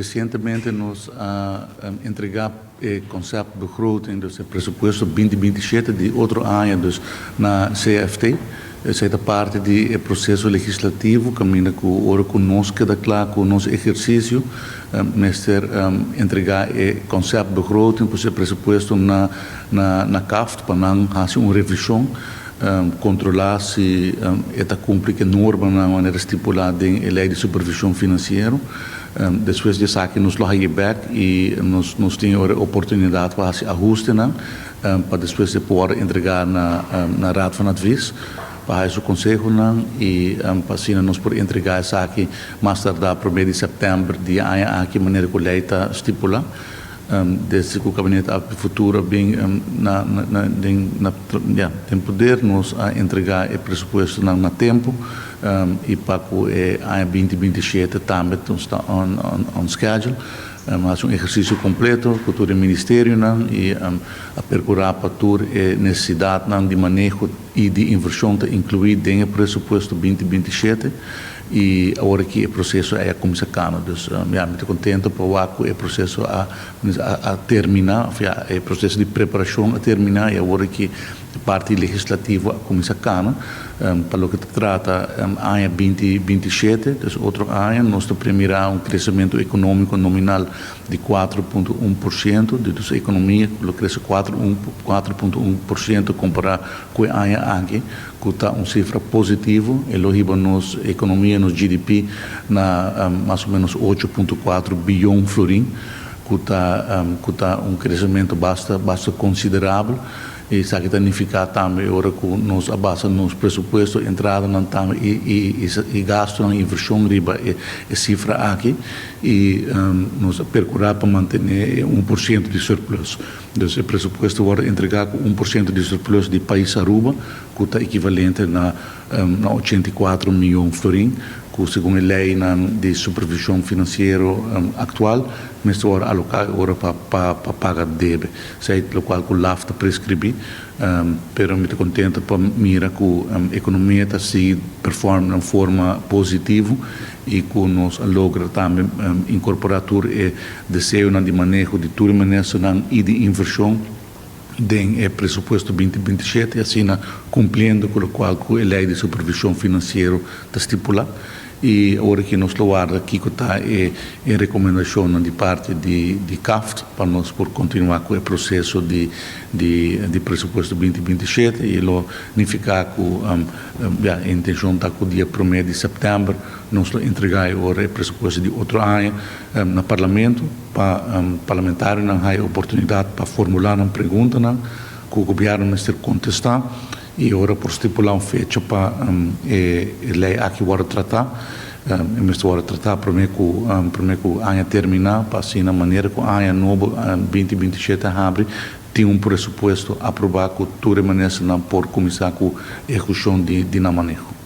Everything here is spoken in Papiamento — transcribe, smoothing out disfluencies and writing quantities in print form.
Resientemente nos a entregá e conceptbegroting, dus e presupuesto 2027 di otro aña, dus na CFT. Esei ta parti di e proseso legislativo kaminda ku ora ku nos keda kla ku nos ehersisio, mester entregá e conceptbegroting, pues e presupuesto na CAFT pa nan hasi un revishon, kontrolá si e ta kumpli ku e normanan manera stipulá den e lei di supervishon finansiero. Despues di esaki nos lo haye bek i nos tin e oportunidat pa hasi ahustenan pa despues e por entregá na Raad van Advies pa haya su konsehonan i pa asina nos por entregá esaki mas tardá promé di sèptèmber di e aña aki manera ku lei ta stipulá. Desde ku Kabinet Avp Futuro a bin na den na ya den poder nos a entregá e presupuestonan na tempu i pa ku e aña 2027 tambe nos ta on on schedule. Hasi un ehersisio kompleto ku tur e ministerionan i a perkurá pa tur e nesesidatnan di maneho i di invershon ta inkluí den e presupuesto 2027. I awor aki e proseso ei a kuminsá kana. Dus ya, mi ta kontento pa wak ku e proseso a terminá, òf ya, e proseso di preparashon a terminá i awor aki e parti legislativo a kuminsá kana. Pa loke ta trata aña 2027, dus otro aña, nos ta premirá un kresementu ekonómiko nominal di 4,1%, di nos ekonomia lo krese 4,1% kompará ku e aña aki, ku ta un sifra positivo. E lo hiba nos ekonomia, nos GDP, na mas o ménos 8,4 biyon florin, ku ta un kresementu basta basta konsiderabel. I esaki ta nifiká tambe ora ku nos a basa nos presupuesto, entradanan tambe i gastunan, invershon riba e sifra aki i nos a perkurá pa mantené 1% di surplus. Dus e presupuesto wòrdu entregá ku 1% di surplus di pais Aruba, ku ta ekivalente na 84 miyon florin, ku segun e leinan di supervishon finansiero aktual, mester wòrdu aloká ora pa paga debe. Esei lokual ku LAF ta preskribí, pero mi ta kontentu pa mira ku ekonomia ta sigui perform den forma positivo i ku nos a logra tambe inkorporá tur e deseonan di maneho di tur e ministernan i di invershon den e presupuesto 2027, asina kumpliendo ku lokual ku e lei di supervishon finansiero ta stipulá. I ora ku nos lo warda kiko ta e rekomendashonnan di parti di CAFT pa nos por kontinuá ku e proseso di presupuesto 2027 i lo nifiká ku ya, e intenshon ta ku dia 1 di sèptèmber nos lo entregá e ora e presupuesto di otro aña na parlamento pa parlamentarionan haya oportunidat pa formulá nan preguntanan ku gobièrnu mester kontestá i ora por stipulá un fecha pa e lei aki wòrdu tratá. E mester wòrdu tratá promé ku aña terminá pa asina manera ku aña nobo 2027 habri tin un presupuesto aprobá ku tur e ministernan por kuminsá ku ehekushon di nan maneho.